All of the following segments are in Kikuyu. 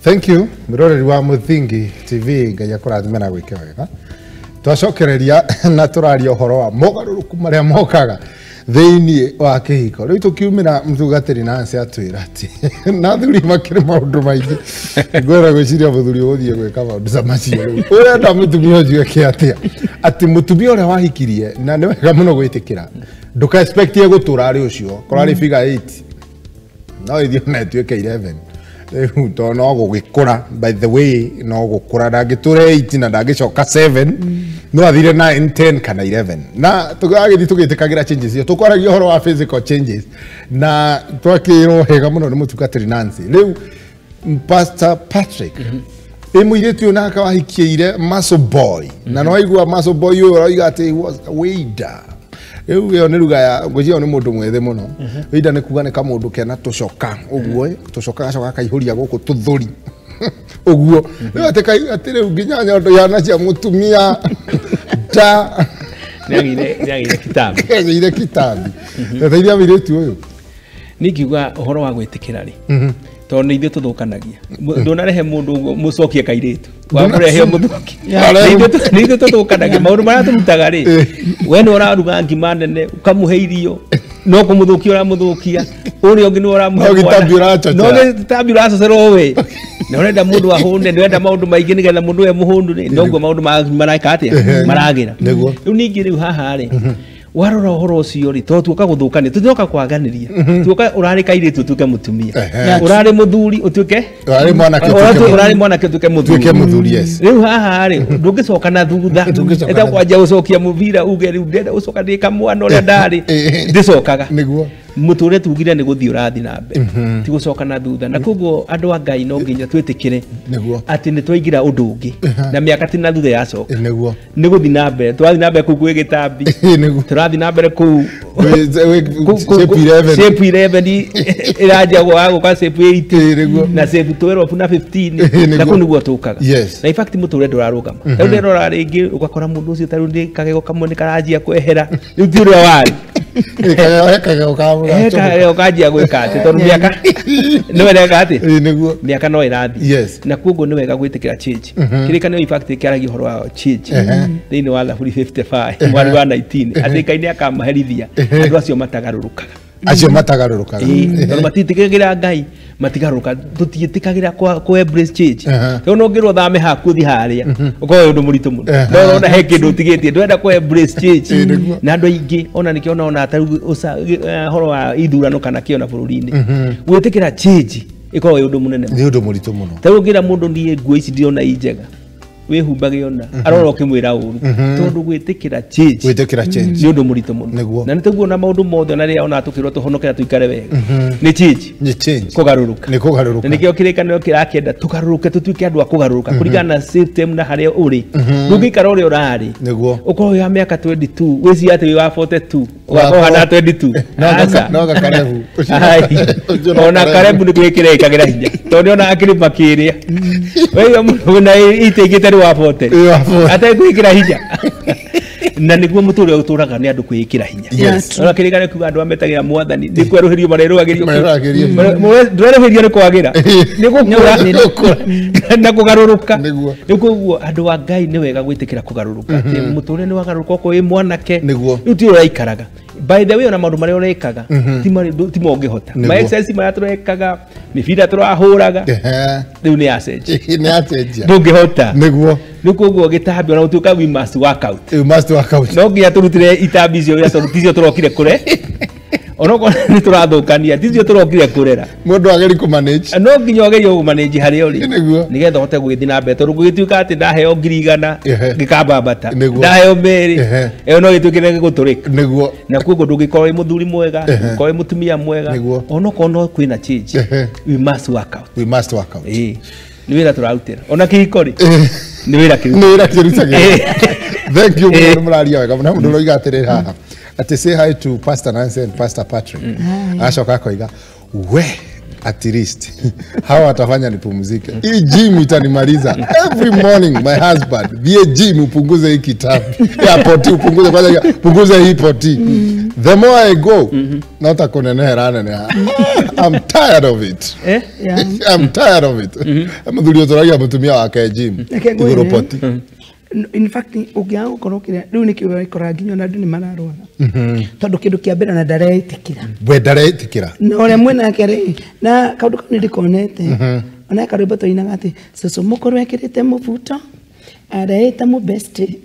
Thank you mwiroreri wa Muthingi TV, Ngai akũrathime na gwĩke wega. Twacokereria na tũraria ũhoro wa mogarũrũku marĩa mokaga thĩinĩ wa kĩhiko. Rĩu tũkiumĩra mũtungatĩri Nancy atwĩra atĩ na athuri makĩrĩ maũndũ maingĩ. Ngwenda gwĩciria mũthuri ũgũthiĩ gwĩka maũndũ ta macio rĩu. Ũrenda mũtumia ũcio eke atĩa? Atĩ mũtumia ũrĩa wahikirie, na nĩ wega mũno gwĩtĩkĩra, ndũka expect gũtũra arĩ ũcio, korwo arĩ figure 8 no ĩthiĩ ona ĩtuĩke 11. Rĩu to no gũgĩkũra, by the way, no gũkũra, ndangĩtũra 8 na ndangĩcoka 7, no athire 9, 10 kana 11. Na tũgagĩthiĩ tũgĩtĩkagĩra changes icio. Tũkwaragia ũhoro wa physical changes na twakĩrwo wega mũno nĩ mũtungatĩri Nancy. Rĩu Pastor Patrick, ĩ mũirĩtu ũyũ nake wahikiĩire muscle boy, na no waigua muscle boy ũyũ ũroiga atĩ he was a waiter. Rĩu ĩyo nĩ ruga ya ngwĩciria nĩ mũndũ mwĩthĩ mũno. Waiter nĩ kuga nĩ kamũndũ kena tũcoka ũguo, tũcoka gacoka kaihũria gũkũ tũthũri ũguo. Rĩu atĩ atĩ rĩu nginya nyondo ihana cia mũtumia nda. Nĩagĩire kitambi. Agĩire kitambi. Teithia mũirĩtu ũyũ. Niĩ ngiuga ũhoro wa gwĩtĩkĩra rĩ, tondũ nĩ ithuĩ tũthũkanagia. Ndũnarehe mũndũ ũguo mũcokie kairĩtu wamũrehe mũthũki. Nĩ ithuĩ tũthũkanagia maũndũ marĩa tũrutaga rĩ. We nĩ ũraruga ngima nene ũkamũhe irio, no kũmũthũkia ũramũthũkia, ũrĩa ũngĩ nĩ ũramũhe No mwana. gĩtambi ũrachochera. No gĩtambi ũracocerwo we, na ũrenda mũndũ ahũne, nĩ ũrenda maũndũ maingĩ nĩgetha mũndũ we mũhũnu rĩ, noguo maũndũ mareka atĩa, maragĩra. Rĩu ningĩ rĩu haha rĩ, warora ũhoro ũcio rĩ, tondũ tuoka gũthũkania, tũtioka kwaganĩria, tuoka ũrarĩ kairĩtu ũtuĩke mũtumia, ũrarĩ mũthuri ũtuĩke Ũrarĩ mwanake ũtuĩke ũrarĩ mwanake ũtuĩke mũthuri. Tuĩke mũthuri, yes. Rĩu haha rĩ, ndũngĩcoka na thutha. Ndũngĩcoka Ĩta na kwanja gũcokia mũbira uge rĩu ndĩrenda gũcoka ndĩ kamwana ũrĩa ndarĩ, ndĩcokaga. Mũtũrĩre tugire nĩ gũthiĩ ũrathiĩ na mbere, ti gũcoka na thutha. Na koguo andũ a Ngai no nginya twĩtĩkĩre atĩ nĩ twaingĩra ũndũ ũngĩ, na mĩaka ti na thutha yacoka. Nĩ gũthiĩ na mbere, tũrathiĩ na mbere kũu kwĩ gĩtambi, tũrathiĩ na mbere kũu Shape 11. Shape 11 ĩranjia gwa gũka shape 8 na shape 12 na 15, na kũu nĩguo tũkaga. Na in fact mũtũrĩre ndũrarũgama. Rĩu ndĩrora rĩngĩ ũgakora mũndũ ũcio ta rĩu nĩ kagego kamwe nĩ karanjia kwehera, rĩu ti ũrĩa warĩ. Kagego He kagego kanjia gwĩka atĩ tondũ mĩaka nĩ wega atĩ mĩaka no ĩrathiĩ. Na koguo nĩ wega gwĩtĩkĩra change. Kĩrĩkanĩro in fact kĩaragia ũhoro wa change thĩinĩ wa Thaburi 55 mwari wa 19, atĩ Ngai nĩ akamaherithia andũ acio matagarũrũkaga. Acio matagarũrũkaga. Ĩĩ, tondũ matiĩtĩkagĩra Ngai, matigarũrũka. Tũtiĩtĩkagĩra kwa embrace change. Rĩu no ngĩrwo thame haku ũthiĩ harĩa, ũkorwo wĩ ũndũ mũritũ mũno. No ũrona he kĩndũ ũtigĩtie, ndũrenda kwa embrace change. Na andũ aingĩ ona nĩkĩo ona ta rĩu ũhoro wa ithurano kana kĩo na bũrũri-inĩ, gwĩtĩkĩra change ĩkoragwo ĩ ũndũ mũnene. Nĩ ũndũ mũritũ mũno. Ta rĩu ũngĩra mũndũ niĩ nguo ici ndĩrona i njega, wĩhumbage ona arora ũkĩmwĩra ũru, tondũ gwĩtĩkĩra change, Gwĩtĩkĩra change nĩ ũndũ mũritũ mũno. Na nĩ tũguo na maũndũ mothe, ona rĩrĩa ona tũkĩrwo tũhonokera tũikare wega, nĩ change. Nĩ change. Kũgarũrũka. Nĩ kũgarũrũka. Na nĩkĩo kĩrĩkanĩro kĩrakĩenda tũgarũrũke, tũtuĩke andũ a kũgarũrũka kũringana na system na harĩa ũrĩ. Ndũngĩikara ũrĩa ũrarĩ. Ũkorwo wĩ wa mĩaka 22, wĩcirie atĩ wĩ wa 42 ũgakorwo hana 22. Aca. No gakarebu. Ai. Ũcio no Ona karebu. karebu nĩ gwĩkĩra ĩkagĩra hinya, tondũ nĩona akĩrĩma kĩrĩa weigua mũndũ na iteingĩte nĩ wa 40 Wĩ wa 40. ategwĩkĩra hinya, na nĩguo mũtũrĩre ũtũraga nĩ andũ kwĩĩkĩra hinya. Ona kĩrĩkanĩro kiuga andũ a metagĩra mwathani nĩ kwerũhĩrio marerũhagĩrio. Marerũhagĩrio. Ndũrerũhĩrio nĩ kwagĩra, nĩ gũkũra na kũgarũrũka. Rĩu koguo andũ a Ngai nĩ wega gwĩtĩkĩra kũgarũrũka, atĩ mũtũrĩre nĩ wagarũrũka okorwo wĩ mwanake. Rĩu ti ũraikaraga, by the way, ona maũndũ marĩa ũrekaga ti ti mongĩhota. Ma exercise marĩa tũrekaga, mĩbira tũrahũraga, rĩu nĩ yacenjia. Nĩ yacenjia. Ndũngĩhota. Rĩu koguo gĩtambi ona gũtuĩka we must work out. You must work out. No nginya tũrutĩre itambi icio wĩra, tondũ ticio tũrokire kũre, onokorwo nĩ tũrathũkania, ticio tũrokire kũrera. Mũndũ ageri kũmanage. No nginya ũgerie kũmanage harĩa ũrĩ, nĩgetha ũhote gũgĩthiĩ na mbere, tondũ gũgĩtuĩka atĩ ndaheo 100,000 gĩkambambata, ndaheo 2 ĩyo no gĩtuĩke gĩgũtũrĩka. Na koguo ndũngĩkorwo wĩ mũthuri mwega, ndũngĩkorwo wĩ mũtumia mwega, onokorwo no kwĩna change, we must work out. We must work out. Ĩĩ, nĩ wĩra tũrarutĩra, ona kĩhiko rĩ, nĩ wĩra kĩrutagĩra. Nĩ wĩra kĩrutagĩra. Thank you mũno, nĩ mũraria wega mũno. Mũndũ ũroiga atĩrĩrĩ haha atĩ say hi to Pastor Nancy and Pastor Patrick, acoka akoiga we at least hawa watafanya nipumzike, hii gym itanimaliza. Every morning my husband, thiĩ gym upunguze hii kitambi ya poti, upunguze kwanza, punguze hii poti. The more I go, not akunenehera neneha. I'm tired of it. I'm tired of it. Mũthuri ũtũragia mũtumia wake gym. Igũrũ poti. In fact, ũngĩaga gũkorwo kĩrĩa rĩu nĩkĩo ũrakora nginya ona andũ nĩ mararwara. Tondũ kĩndũ kĩa mbere na ndareĩtĩkĩra. We ndareĩtĩkĩra. Na ũrĩa mwĩnake rĩ, na kaũndũ kau nĩndĩkonete. Ona karwĩmbo tũinaga atĩ cũcũ mũkũrũ ekĩrĩte mũbuto areĩta mũbesti.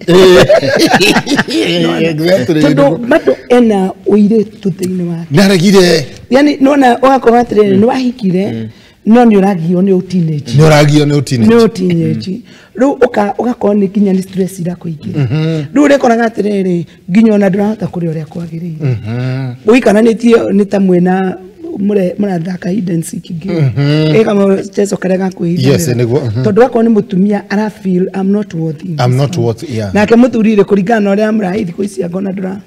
Exactly. Tondũ bado ena ũirĩtu thĩinĩ wake. Nĩaregire. Yani nĩwona ũgakorwo atĩrĩrĩ nĩwahikire no nĩ ũragio nĩ teenage. Nĩ ũragio nĩ teenage. Nĩ teenage. Rĩu ũgakorwo nĩ nginya nĩ stress irakũingĩra. Rĩu ũrĩkoraga atĩrĩrĩ nginya ona ndũrahota kũrĩa ũrĩa kwagĩrĩire. Ũikaranĩtie nĩ ta mwĩna mũrathaka hide and seek game. Ĩka mchezo karĩa ga kwĩhitha. Yes, nĩguo. Tondũ akorwo nĩ mũtumia ara feel I'm not worthy. I'm not worthy, yeah. Nake mũthuri rĩ kũringana na ũrĩa amũrahi thikũ ici angona ndũra.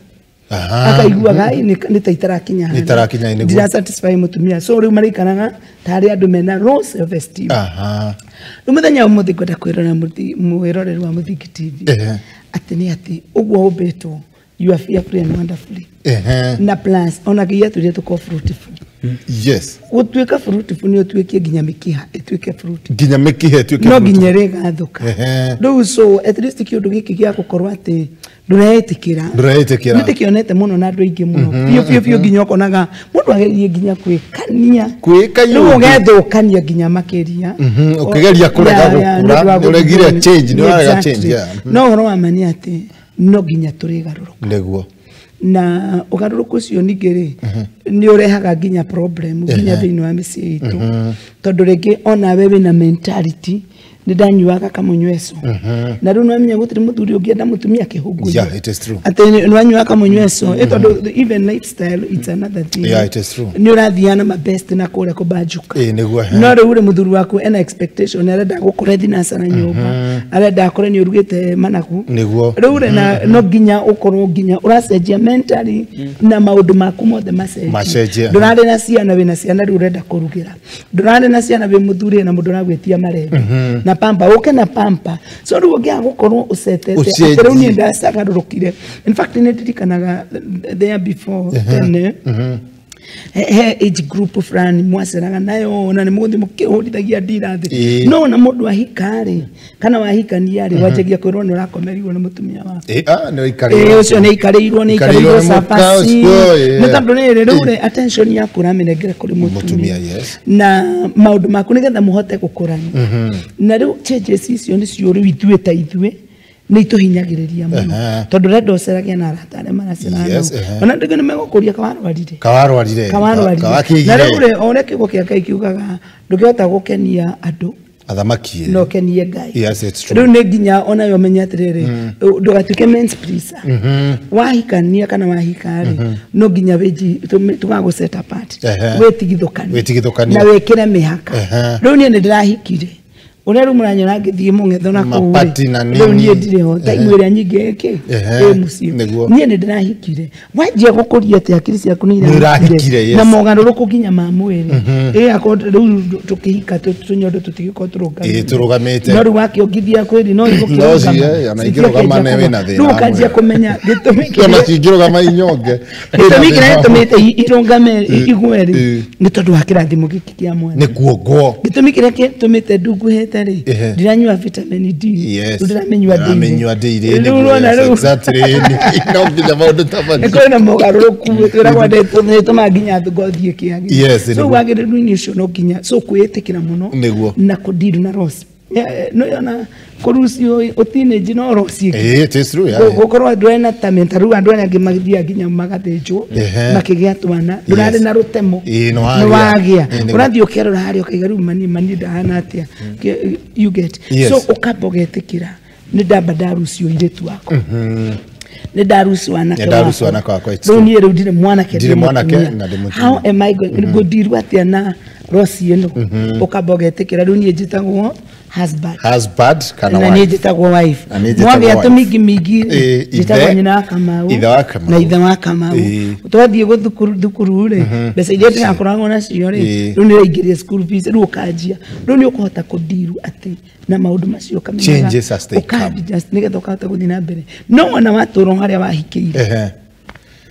Akaiguaga nĩ ta itarakinya. Nĩ itarakinya nĩguo. Ndira satisfy mũtumia. So rĩu marĩikaraga tarĩ andũ mena low self esteem. Rĩu mũthenya ũmũthĩ ngwenda kwĩrora mwĩroreri wa Mũthingi TV. Atĩ nĩ atĩ ũguo ũmbĩtwo you are fearfully and wonderfully. Na plus ona nginya tũrĩa tũkorwo fruitful. Yes. Gũtuĩka fruitful nĩ ũtuĩkie nginya mĩkiha ĩtuĩke fruitful. Nginya mĩkiha ĩtuĩke no nginya ĩrĩgathũka. Rĩu so at least kĩũndũ gĩkĩ gĩa gũkorwo atĩ ndũreĩtĩkĩra. Ndũreĩtĩkĩra. Nĩndĩkĩonete mũno na andũ aingĩ mũno. Biũ biũ biũ nginya ũkonaga mũndũ ageririe nginya kwĩkania. Kwĩkania. Rĩu ũgethũkania nginya makĩria. Ũkĩgeria kũrega gũkũra, nĩũregire change, nĩũrarega change. Yeah. No ũhoro wa ma nĩ atĩ no nginya tũrĩgarũrũka. Nĩguo. Na ũgarũrũku ũcio ningĩ rĩ nĩ ũrehaga nginya problem nginya thĩinĩ wa mĩciĩ itũ. Tondũ rĩngĩ onawe wĩna mentality nĩ ndanyuaga kamũnyweco. Na rĩu nĩwamenya gũtirĩ mũthuri ũngĩenda mũtumia kĩhũngũire. Yeah, it is true. Atĩ nĩwanyuaga kamũnyweco. Ĩ tondũ even lifestyle it's another thing. Yeah, it is true. Nĩ ũrathiaga na mabest na kũrĩa kũbanjuka. Ĩ nĩguo. No rĩu rĩ mũthuri waku ena expectation arenda gũkore thinacara nyũmba. Arenda akore nĩ ũrugĩte managu. Nĩguo. Rĩu rĩ na no nginya ũkorwo nginya ũracenjia mentally na maũndũ maku mothe macenjie. Macenjie. Ndũrarĩ na ciana wĩna ciana rĩu ũrenda kũrugĩra. Ndũrarĩ na ciana wĩ mũthuri na mũndũ ũragwĩtia marenge. Na pampa uke na pampa so rĩu ũngĩaga gũkorwo ũcetete atĩ rĩu niĩ ndacagarũrũkire. In fact nĩ ndirikanaga there before tene he age group fulani mwaceraga nayo na nĩ mũgũthiĩ mũkĩhũrithagia ndira thĩ. No na mũndũ ahika rĩ kana wahikania rĩ wanjagia kwĩrwo nĩ ũrakomerirwo nĩ mũtumia waku. Ũcio nĩ aikarĩirwo nĩ aikarĩirwo cabaci. Nĩ tondũ rĩrĩ rĩu rĩ attention yaku ũramĩnengera kũrĩ mũtumia na maũndũ maku nĩgetha mũhote gũkũrania. Na rĩu changes icio nĩcio rĩu ithuĩ ta ithuĩ nĩ itũhinyagĩrĩria mũno tondũ ũrenda ũceragia na arata arĩa maraceraga nao. Ona andũ aingĩ nĩmegũkũria kawarwarire. Kawarwarire. Kawarwarire. Na rĩu rĩ o ũrĩa kiugo kĩa Ngai kiugaga ndũngĩhota gũkenia andũ athamaki no kenie Ngai. Yes, it's true. Rĩu nĩ nginya onawe ũmenye atĩrĩrĩ ndũgatuĩke men's pleaser. Wahikania kana wahika rĩ no nginya wĩji tũgagũ set apart. Wĩtigithũkanie. Wĩtigithũkanie. Na wĩkĩre mĩhaka. Rĩu niĩ nĩndĩrahikire. Ũrĩa rĩu mũranyona ngĩthiĩ mũng'etho na kũu rĩ rĩu niĩ ndirĩ ho time ĩrĩa nyingĩ ĩkĩ ĩ mũciĩ. Niĩ nĩndĩrahikire. Wanjia gũkũria atĩ hakiri ciaku nĩ irahikire na mogarũrũku nginya ma mwĩrĩ. Ĩ akorwo rĩu tũkĩhika tũnyondo tũtigĩkorwo tũrũgamĩte. No rĩu wakĩongithia kwĩrĩ no igũkĩrũgama. Ona ingĩrũgama nĩ wĩna thĩna. Rĩu ũkanjia kũmenya gĩtũmi kĩrĩa ona cingĩrũgama inyonge. Gĩtũmi kĩrĩa gĩtũmĩte irũgame igwe rĩ nĩ tondũ wa kĩrathimo gĩkĩ kĩa mwana. Nĩ kuongwo. Gĩtũmi kĩrĩa gĩtũmĩte ndunguhĩte ndiranyua vitamin D. Ndĩramĩnyua daily. Rĩu ũrona rĩu exactly no nginya maũndũ ta macio. Nĩ kũrĩ na mogarũrũku twĩragwo nĩtũmaga nginya ngothi ĩkĩagĩra. So wagĩrĩru-inĩ ũcio no nginya so kwĩĩtĩkĩra mũno na kũdeal na loss. No yona kũrucio teenage no loss ĩngĩ. It is true, yeah. Gũkorwo andũ ena ta mental rĩu andũ arĩa angĩ magĩthiaga nginya magathĩnjwo makĩgĩa twana ndũrarĩ na rũtemo nĩ wagĩa ũrathiĩ ũkerora harĩa ũkaiga rĩu mani mani ndahana atĩa you get. So ũkamba ũgetĩkĩra nĩ ndamba ndarucio airĩtu wakwa. Nĩ ndarucio anake wakwa. Rĩu niĩ rĩu ndirĩ mwanake ndirĩ mwanake na ndĩ mũtumia. How am I going ngũndirwo atĩa na loss ĩno ũkamba ũgetĩkĩra rĩu niĩ njĩtagwo husband. Husband kana wife. Na niĩ njĩtagwo wife. Mwagĩa tũmingi mingi njĩtagwo nyina wa Kamau na ithe wa Kamau. Twathiĩ gũthukuru thukuru rĩ mbeca iria ndĩrakoragwo nacio rĩ rĩu nĩraingĩria school fees rĩu ũkanjia rĩu nĩ ũkũhota kũndiru atĩ na maũndũ macio ũkamenyaga changes as they come nĩgetha ũkahota gũthiĩ na mbere. No wona watũra harĩa wahikĩire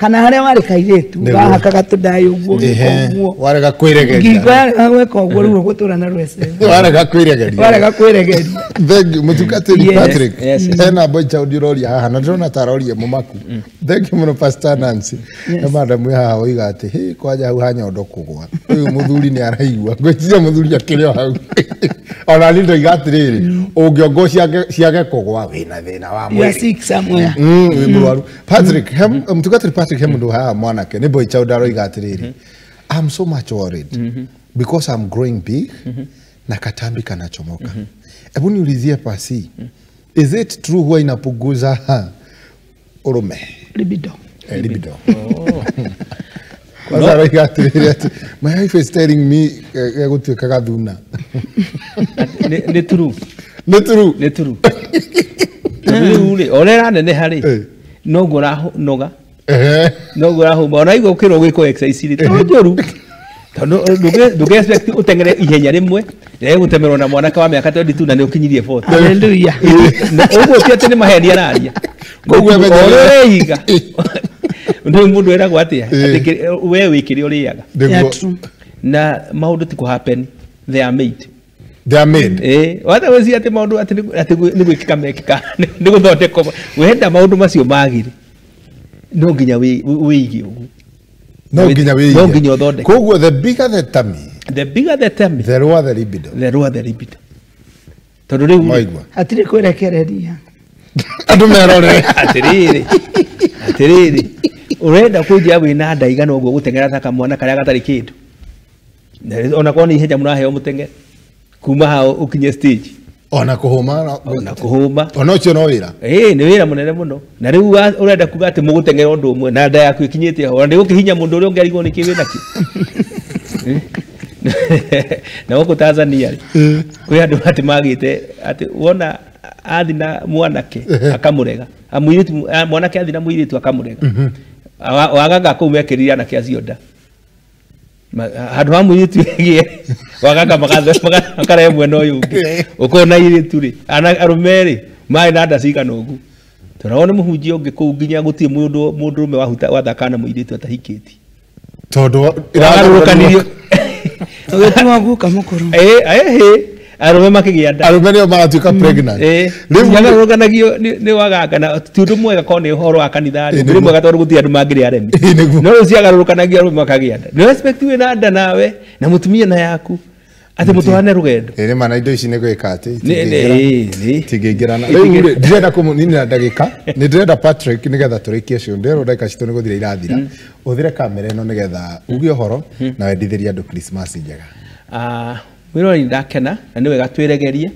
Kana harĩa warĩ kairĩtu wahakaga tũndai ũguo ũguo. Warega kwĩregeria. Ngingo yarega gwĩka ũguo rĩu ũgũtũra na rwece. Warega kwĩregeria. Warega kwĩregeria. Thank you mũtungatĩri Patrick. Yes. Hena boy child ũroria haha na ndĩrona ta aroria mũmaku. Thank you mũno Pastor Nancy. Na madam wĩ haha oiga atĩ hĩ kwanja hau ha nyondo kũgwa. Ũyũ mũthuri nĩ araigua. Ngwĩciria mũthuri akĩrĩ o hau. Ona niĩ ndoiga atĩrĩrĩ, ũngĩongo ciage kũgwa wĩna thĩna wa You are mwĩrĩ. sick somewhere. Wĩ mũrwaru. Patrick, mũtungatĩri Patrick, he mũndũ haha mwanake nĩ boy child aroiga atĩrĩrĩ, I'm so much worried because I'm growing big na katambi kanachomoka. Hebu niulizie pasi, is it true huwa inapunguza urume? Libido. Libido. Kwanza aroiga atĩrĩrĩ atĩ my wife is telling me egũtuĩka gathuna. Nĩ true. Nĩ true. Nĩ true. Tondũ rĩu rĩ, o ũrĩa ĩraneneha rĩ, noguo ũranoga, noguo ũrahũma. Ona igua ũkĩrwo gwĩkwo exercise rĩ, to njũru. Tondũ ndũngĩ expect ũteng'ere ihenya rĩmwe, rĩgũtemerwo na mwanake wa mĩaka 22 na nĩ ũkinyirie 40. Hallelujah. Na ũguo ti atĩ nĩ maheni araria. Koguo O amenyerera. ũrĩa ũreiga. Nĩ mũndũ eragwo atĩa? Atĩ we wĩ kĩrĩa ũrĩaga. Yeah, Nĩguo. true. Na maũndũ ti kũ happen, they are made. They are made. Wata weci atĩ maũndũ atĩ nĩ gwĩkĩka mekĩka, nĩ gũthondekwo. Wenda maũndũ macio magĩre, no nginya wĩige ũguo. No nginya wĩige. No nginya ũthondeke. Koguo the bigger the tummy, The bigger the tummy, the lower the libido. the lower the libido. Tondũ rĩu Mwaigua. Hatirĩ kwĩrekereria. Andũ merorere. Atĩrĩrĩ, ũrenda kũnjĩra wĩna nda igana ũguo gũteng'era ta kamwana karĩa gatarĩ kĩndũ. Na ona korwo nĩ ihenya mũraheo mũteng'ere kuma hau ũkinye stage. Ona kũhũma. Ona kũhũma. Ona ũcio no wĩra. Ĩĩ nĩ wĩra mũnene mũno. Na rĩu ũrenda kuga atĩ mũgũteng'era ũndũ ũmwe na nda yaku ĩkinyĩte ho. Ona nĩ gũkĩhinya mũndũ ũrĩa ũngĩ arigwo nĩkĩ wĩnakĩo. Na gũkũ Tanzania rĩ, kwĩ andũ atĩ magĩte atĩ wona athi na mwanake akamũrega. Mũirĩtu, mwanake athi na mũirĩtu akamũrega. Wagaga kũu mekĩrire anake acio nda. Handũ ha mũirĩtu ĩgĩe, wagaga makarehe mwena ũyũ ũngĩ. Ũkona airĩtu rĩ, arũme rĩ, marĩ na nda cigana ũguo. Tondũ nĩ mũhunjia ũngĩ kũu nginya gũtirĩ mũndũrũme wathakaga na mũirĩtu atahikĩtie. Tondũ Wagarũrũkanirio. Ũgĩtuo guka mũkũrũ. Arũme makĩgĩa nda. Arũme nĩo magatuĩka pregnant. Rĩu wagarũrũkanagio nĩ waganga na ti ũndũ mwega korwo nĩ ũhoro wa kanitha rĩ, ũndũ mwega tondũ gũtirĩ andũ mangĩrĩ aremi. No rĩu ciagarũrũkanagio arũme makagĩa nda. Nĩ respect wĩna nda nawe na mũtumia na yaku atĩ mũtwarane rũgendo. Ĩ nĩ ma na indo ici nĩ gwĩka atĩ Nĩ. itingĩingĩrana. Rĩu rĩ, ndirenda kũmũninĩra ndagĩka, nĩ ndĩrenda Patrick nĩgetha tũrĩkie cio. Ndĩrerwo ndagĩka citũ nĩ gũthira irathira. Ũthire kamera ĩno nĩgetha uge ũhoro na wendithĩrie andũ Christmas njega. Mwĩroreri ndakena na nĩ wega twĩregerie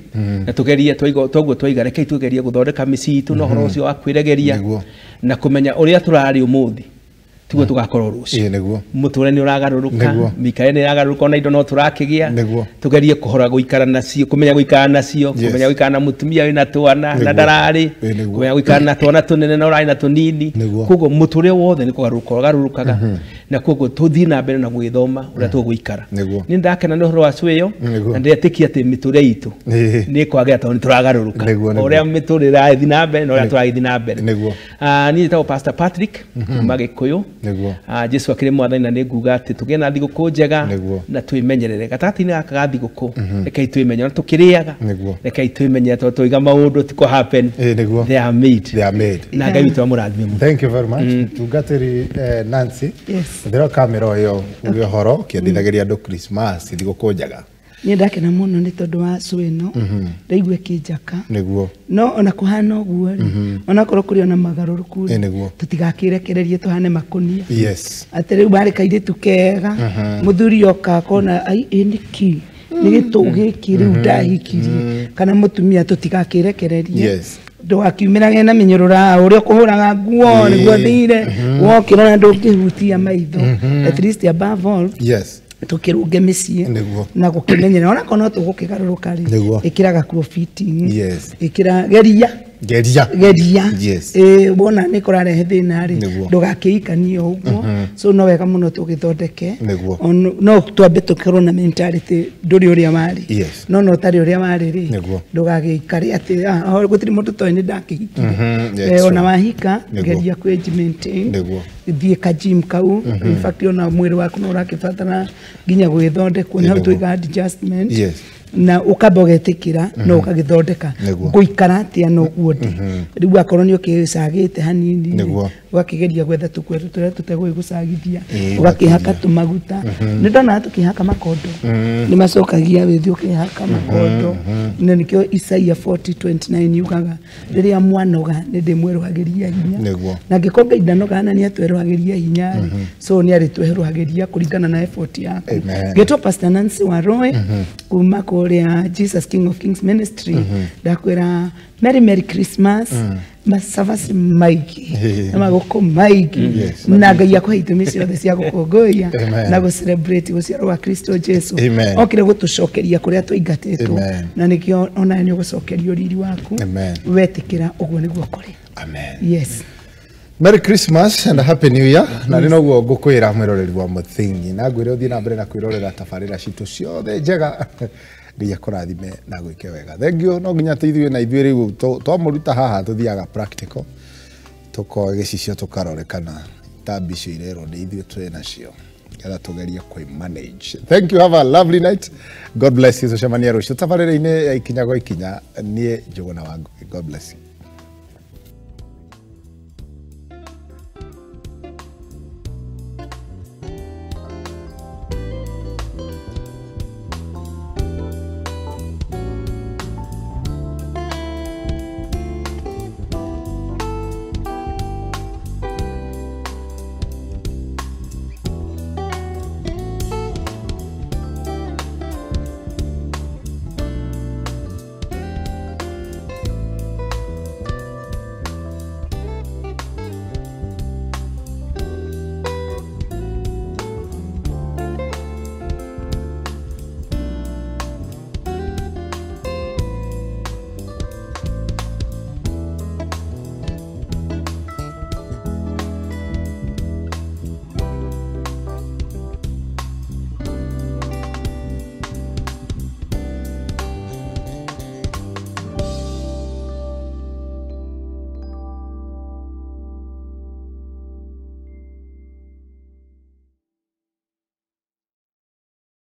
na tũgerie toguo twaiga, rekei tũgerie gũthondeka mĩciĩ itũ na ũhoro ũcio wa kwĩregeria na kũmenya ũrĩa tũrarĩ ũmũthĩ tiguo tũgakorwo rũciũ. Nĩguo. Mũtũrĩre nĩ ũragarũrũka, mĩikarĩre nĩ ĩragarũrũka, ona indo no tũrakĩgĩa. Tũgerie kũhora gũikara nacio, kũmenya gũikara nacio, kũmenya gũikara na mũtumia wĩna twana na ndararĩ, kũmenya gũikara na twana tũnene na ũrarĩ na tũnini. Koguo mũtũrĩre wothe nĩ kũgarũrũka ũgarũrũkaga, na koguo tũthiĩ na mbere na gwĩthoma ũrĩa tũgũikara. Nĩ ndakena nĩ ũhoro wa cũĩyo na ndĩretĩkia atĩ mĩtũrĩre itũ nĩ ĩkwagĩra tondũ nĩ tũragarũrũka. O ũrĩa mĩtũrĩre ĩrathiĩ na mbere na ũrĩa tũragĩthiĩ na mbere. Niĩ njĩtagwo Pastor Patrick kuma Gĩkũyũ. Jesu akĩrĩ mwathani na nĩ nguga atĩ tũgĩe na thigũkũ njega na twĩmenyerere gatagatĩ-inĩ gaka ga thigũkũ. Rekei twĩmenyere na tũkĩrĩaga, rekei twĩmenyere tondũ twaiga maũndũ ti kũ happen. They are made. They are made. Na Ngai witũ amũrathime mũno. Thank you very much. Tungatĩri Nancy. Ndĩro kamera ĩyo uge ũhoro ũkĩendithagĩria andũ Christmas thigũkũ njega. Niĩ ndakena mũno nĩ tondũ wa cũ ĩno, ndaigua ĩkĩnjaka. No ona kũhana ũguo rĩ, onakorwo kũrĩ ona magarũrũku rĩ, tũtigakĩrekererie tũhane makũnia. Atĩ rĩu barĩ kairĩtu kega, mũthuri oka akona ai ĩ nĩkĩ nĩ gĩtũ gĩkĩ rĩu ndahikirie, kana mũtumia tũtigakĩrekererie. Ndũgakiumĩrage na mĩnyũrũra ũrĩa ũkũhũraga nguo nĩguo thire wokĩra na ndũngĩhutia maitho. At least above all, tukirunge mĩciĩ na gũkĩmenyerera onakorwo no tũgũkĩgarũrũka rĩ, ĩkĩra gakuo fitting, ĩkĩra geria Geria. Geria. Yes. Wona nĩ kũrarehe thĩna rĩ, ndũgakĩikanie ũguo. So no wega mũno tũgĩthondeke. No twambe tũkorwo na mentality ndũrĩ ũrĩa warĩ. No no ũtarĩ ũrĩa warĩ rĩ, ndũgagĩikare atĩ gũtirĩ mũndũ toĩ nĩ ndakĩhikire. Ona wahika geria kwĩ maintain. Thiĩ ka gym kau. In fact ona mwĩrĩ waku no ũrakĩbatara nginya gwĩthondekwo, nĩ hau tũiga adjustment. Na ukamba ũgetĩkĩra no ũkagĩthondeka ngũikara atĩa no guo ndĩ. Rĩu akorwo nĩ ũkĩcagĩte hanini ũgakĩgeria gwetha tũkweru tũrĩa tũtegũgĩgũcagithia, ũgakĩhaka tũmaguta. Nĩ ndonaga tũkĩhaka makondo nĩ macokagia wĩthiĩ ũkĩhaka makondo. Na nĩkĩo Isaia 40:29 yugaga rĩrĩa mwanoga nĩ ndĩmwerũhagĩria hinya. Na angĩkorwo Ngai ndanoga na nĩ atwerũhagĩria hinya rĩ, so nĩ arĩtwerũhagĩria kũringana na effort yaku. Ngetwo Pastor Nancy Waroe kuma kũrĩa Jesus King of Kings Ministry. Ndakwĩra Merry Merry Christmas, masavasi maingĩ na magũkũ maingĩ, na Ngai akũhe itũmi ciothe cia gũkũngũiya na gũ celebrate gũciarwo gwa Kristo Jesu. Okire gũtũcokeria kũrĩa twaingatĩtwo, na nĩkĩo onawe nĩ ũgũcokerio riri waku wetĩkĩra ũguo nĩguo kũrĩ. Amen. Yes. Merry Christmas and a Happy New Year. Na nĩ noguo ngũkwĩra mwĩroreri wa Mũthingi, na ngwĩre ũthiĩ na mbere na kwĩrorera tabarĩra citũ ciothe njega. Ngai akũrathime na gwĩke wega. Thank you. No nginya tũithuĩ na ithuĩ rĩu twamũruta haha tũthiaga practical, tũkoe gĩcicio tũkarore kana tambi icio irerwo nĩ ithuĩ twĩ nacio, nĩgetha tũgerie kwĩ manage. Thank you, have a lovely night. God bless you. Tũcemanie rũciũ tabarĩra-inĩ ya Ikinya gwa Ikinya. Niĩ Njũgũna wa Ngũgĩ. God bless you.